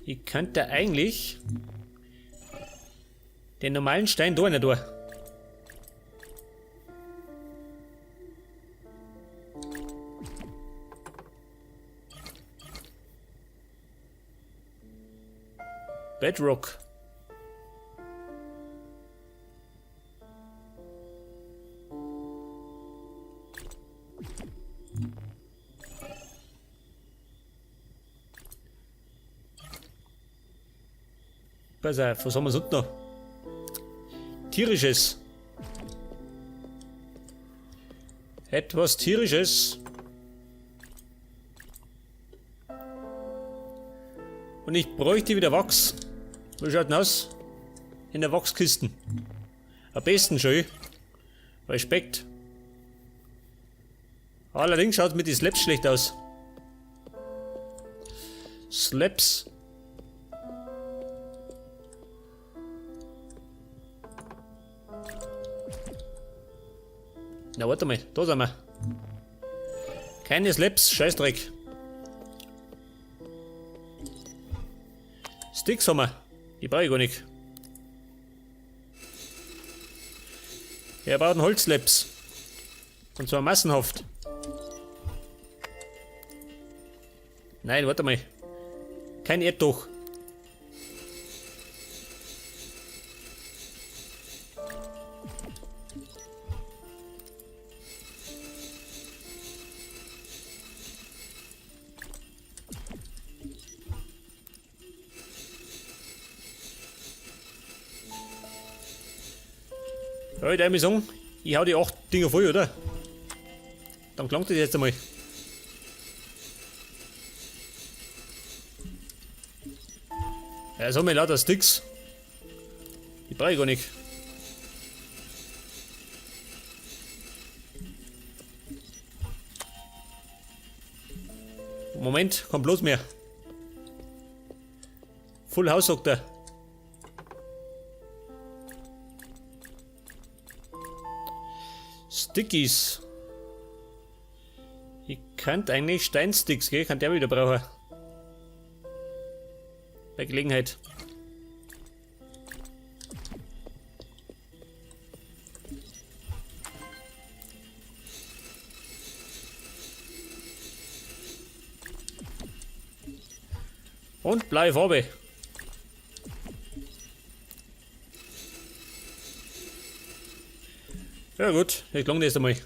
Ich könnte eigentlich den normalen Stein da nicht tun. Bedrock. Pass auf, was haben wir sonst noch? Tierisches. Etwas Tierisches. Und ich bräuchte wieder Wachs. Wie schaut denn aus? In der Wachskiste. Am besten schön. Respekt. Allerdings schaut mit den Slaps schlecht aus. Slaps. Na, warte mal, da sind wir. Keine Slaps, Scheißdreck. Sticks haben wir. Die brauche ich gar nicht. Wir brauchen Holzslaps. Und zwar massenhaft. Nein, warte mal. Kein Erdtuch. Ja, ich mir sagen, ich hau die 8 Dinger voll, oder? Dann klangt das jetzt einmal. Ja, so haben wir lauter Sticks. Die brauche ich gar nicht. Moment, kommt bloß mehr. Full House, sagt er. Stickies. Ich könnte eigentlich Steinsticks, gell? Kann der wieder brauchen. Bei Gelegenheit. Und blaue Farbe. Ja gut, ich klang das einmal.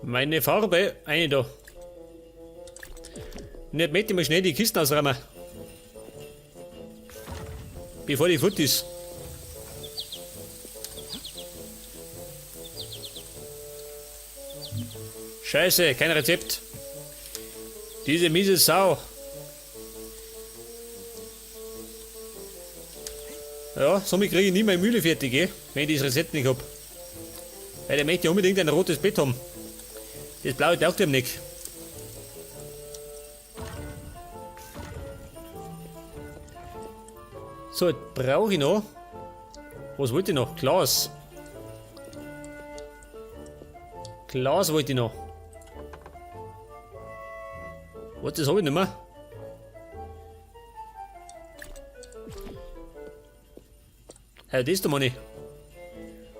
Meine Farbe, eine da. Und jetzt möchte ich mal schnell die Kisten ausräumen. Bevor die fort ist. Scheiße, kein Rezept. Diese miese Sau. Ja, somit kriege ich nie meine Mühle fertig, eh, wenn ich das Rezept nicht hab. Weil der möchte unbedingt ein rotes Bett haben. Das blaue taugt ihm nicht. So, jetzt brauche ich noch. Was wollte ich noch? Glas. Glas wollte ich noch. Was, das hab ich nicht mehr. Hey, das da meine ich.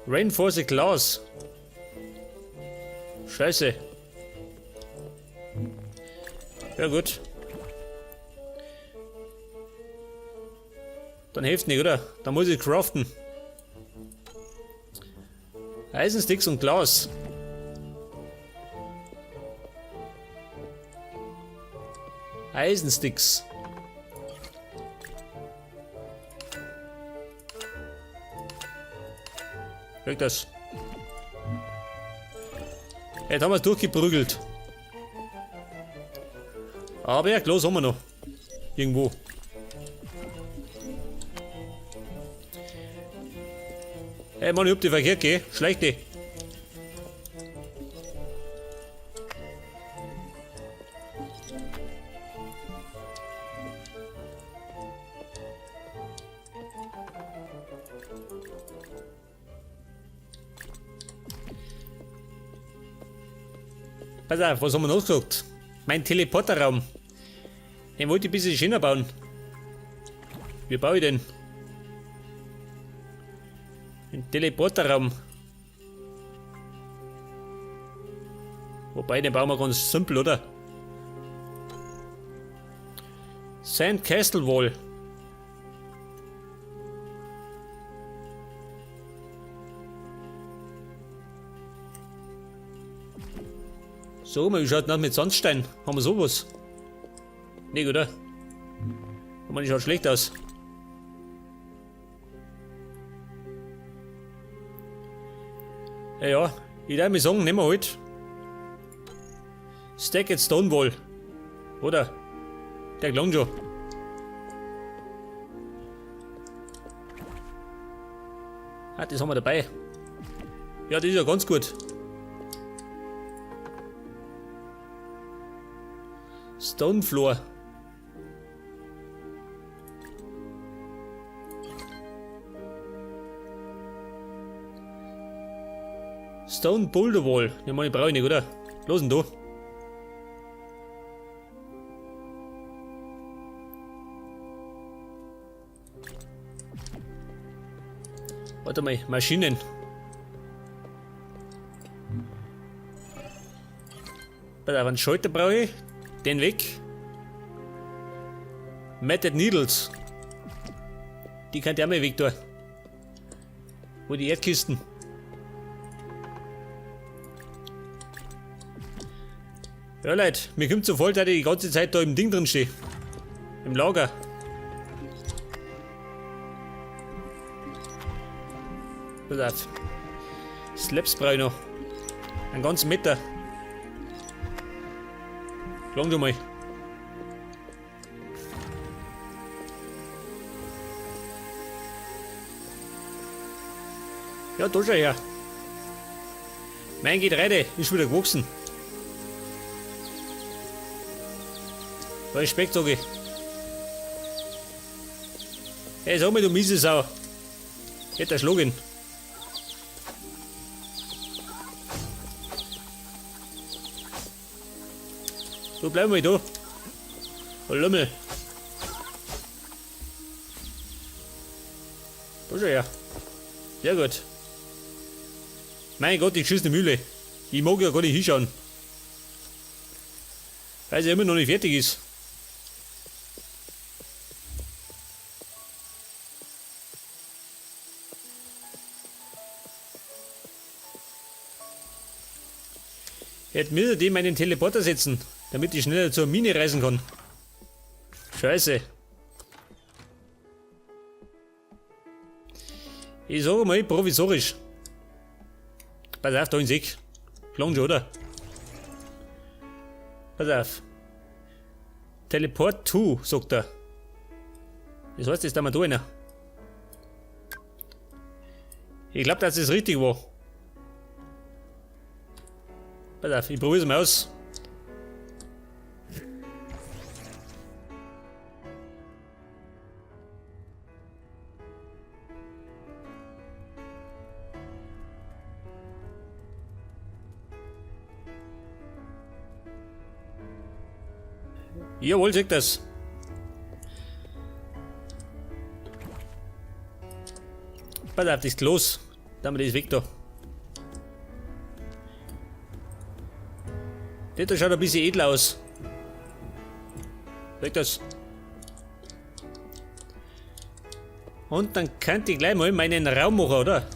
Reinforce Glas. Scheiße. Ja gut. Dann hilft nicht, oder? Dann muss ich craften. Eisensticks und Glas. Eisensticks. Krieg das. Jetzt haben wir es durchgeprügelt. Aber ja, Glas haben wir noch. Irgendwo. Hey Mann, ich hab die verkehrt, gell? Schleich die. Pass auf, was haben wir noch gesagt? Mein Teleporterraum. Den wollte ich ein bisschen schöner bauen. Wie baue ich den? Den Teleporterraum. Wobei, den bauen wir ganz simpel, oder? Sandcastle Wall. So, wie schaut denn mit Sandstein? Haben wir sowas? Nicht, oder? Aber die schaut schlecht aus. Ja, ja, ich würde mir sagen, nehmen wir halt Stacked Stonewall. Oder? Der klang schon. Ah, das haben wir dabei. Ja, das ist ja ganz gut. Stone Floor. Stone Boulder Wall. Ne, meine brauche ich nicht, oder? Los denn da. Warte mal, Maschinen. Pass auf, einen Schalter brauche ich. Den weg. Matted Needles. Die kann der mal weg da. Wo die Erdkisten. Ja Leute, mir kommt so voll, dass ich die ganze Zeit da im Ding drin stehe. Im Lager. Pass auf. Slaps brauche ich noch. Einen ganzen Meter. Klang schon mal. Ja, da schau her. Mein Getreide ist wieder gewachsen. Respekt, sag ich. Hey, sag mal, du miese Sau. Hätte erschlagen. So, bleib mal da. Oh, Lümmel. Da schau her. Sehr gut. Mein Gott, die geschissene Mühle. Ich mag ja gar nicht hinschauen. Weil sie immer noch nicht fertig ist. Hätte mir dem einen Teleporter setzen, damit ich schneller zur Mine reisen kann. Scheiße. Ich sage mal provisorisch. Pass auf, da ins Eck. Klang schon, oder? Pass auf. Teleport to, sagt er. Das heißt, jetzt da mal da einer. Ich glaub, dass das richtig war. Pass auf, ich probier's mal aus. Jawohl, seht das. Pass auf, das ist los. Dann das weg da. Das da schaut ein bisschen edel aus. Weg das. Und dann könnte ich gleich mal meinen Raum machen, oder?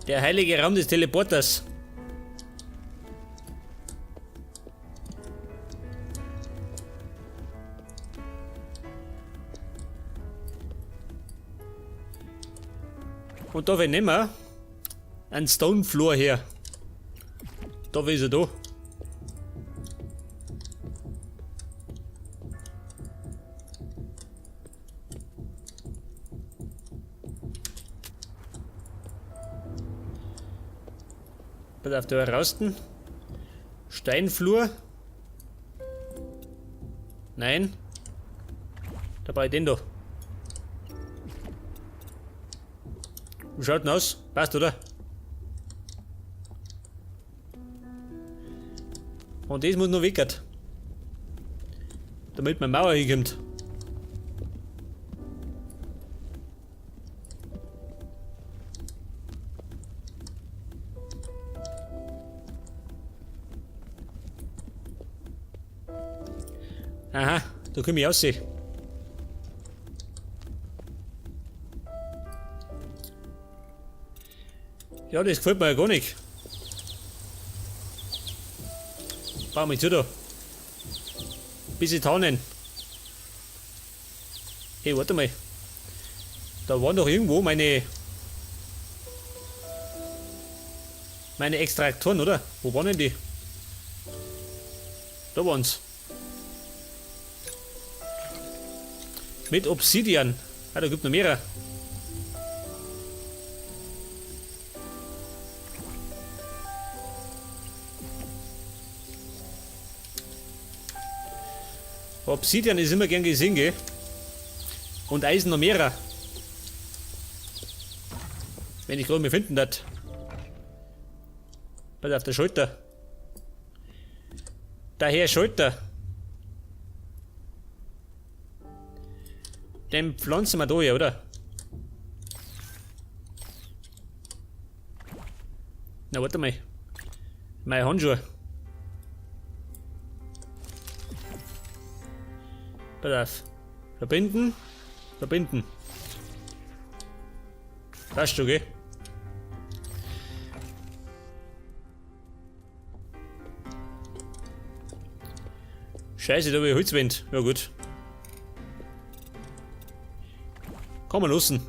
Der heilige Raum des Teleporters. Und da nehmen wir einen Stone Floor her. Da ist er da. Pass auf, da rausten. Steinflur. Nein. Da brauche ich den da. Wie schaut denn aus? Passt, oder? Und das muss noch weg. Damit meine Mauer hinkommt. Aha, da komm ich raus. Ja, das gefällt mir ja gar nicht. Bau mich zu da. Bisschen Tannen. Hey, warte mal. Da waren doch irgendwo meine Extraktoren, oder? Wo waren denn die? Da waren's. Mit Obsidian. Ah, da gibt noch mehrere. Obsidian ist immer gern gesehen, gell? Und Eisen noch mehrer. Wenn ich gerade mal finden dat. Pass auf, der Schalter. Der Herr Schalter. Den pflanzen wir da her, oder? Na, warte mal. Meine Handschuhe. Pass auf. Verbinden. Verbinden. Passt schon, gell? Scheiße, da hab ich Holzwind. Ja gut. Kann man lassen.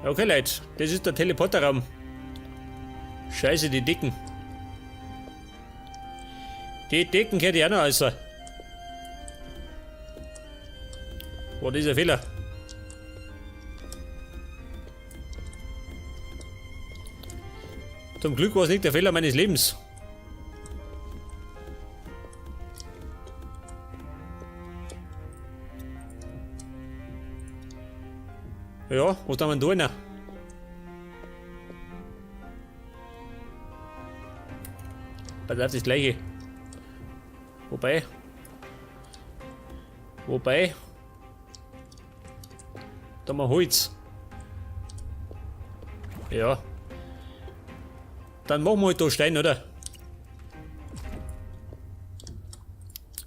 Okay, Leute, das ist der Teleporterraum. Scheiße, die Dicken. Die Decken hätte ich auch noch, also. War dieser Fehler? Zum Glück war es nicht der Fehler meines Lebens. Ja, was tun wir denn da rein? Pass auf, das gleiche. Wobei. Wobei. Da haben wir Holz. Ja. Dann machen wir halt da Stein, oder?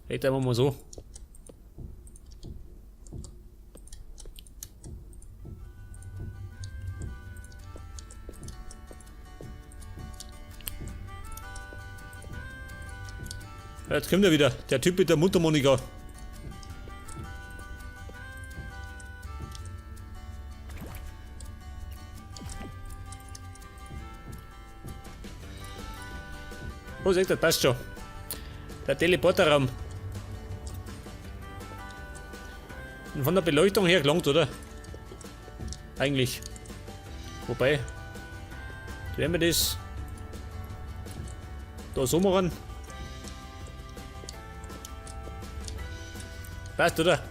Vielleicht einfach mal so. Jetzt kommt er wieder, der Typ mit der Mundharmonika. Oh, seht ihr, das passt schon. Der Teleporterraum. Und von der Beleuchtung her gelangt, oder? Eigentlich. Wobei, werden wir das da so machen? Passt, oder?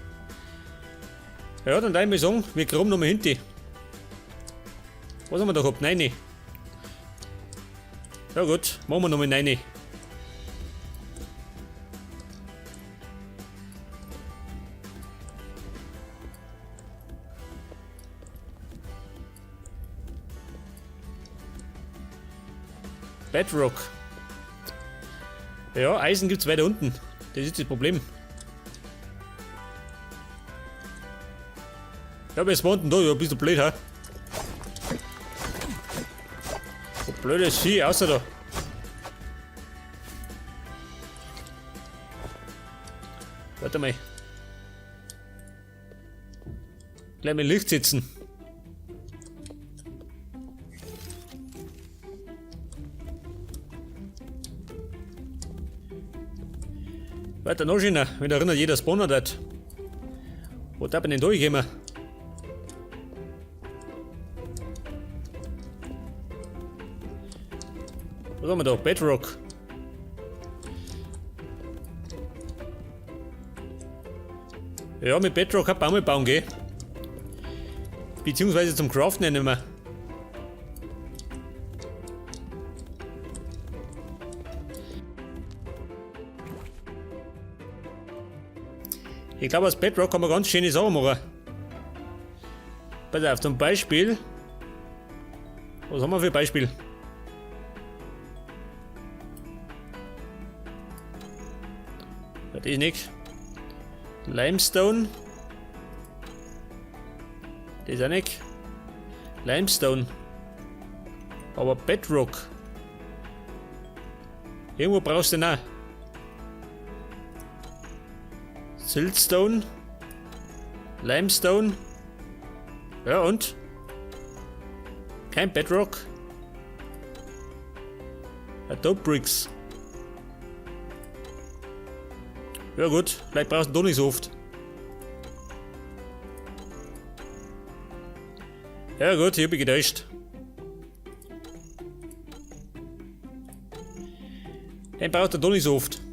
Ja, dann darf ich mal sagen, wir graben nochmal hinten. Was haben wir da gehabt? 9. Ja gut, machen wir nochmal 9. Bedrock. Ja, Eisen gibt's weiter unten. Das ist das Problem. Ja, wer spawnt denn da? Ja, bist du blöd, hä? Oh, blödes Vieh, außer da. Warte mal. Gleich mal Licht setzen. Weiter noch schöner, wenn da drinnen jeder spawnen hat. Wo darf ich denn durchkommen? Was haben wir da? Bedrock. Ja, mit Bedrock kann Bäume bauen gehen. Beziehungsweise zum Craften nicht mehr. Ich glaube, aus Bedrock kann man ganz schöne Sachen machen. Pass auf, zum Beispiel. Was haben wir für ein Beispiel? Das ist nicht. Limestone. Das ist auch nicht. Limestone. Aber Bedrock. Irgendwo brauchst du den auch. Siltstone. Limestone. Ja und? Kein Bedrock. Adobe Bricks. Ja gut, vielleicht brauchst du doch nicht so oft. Ja gut, ich hab mich getäuscht. Den braucht er doch nicht so oft.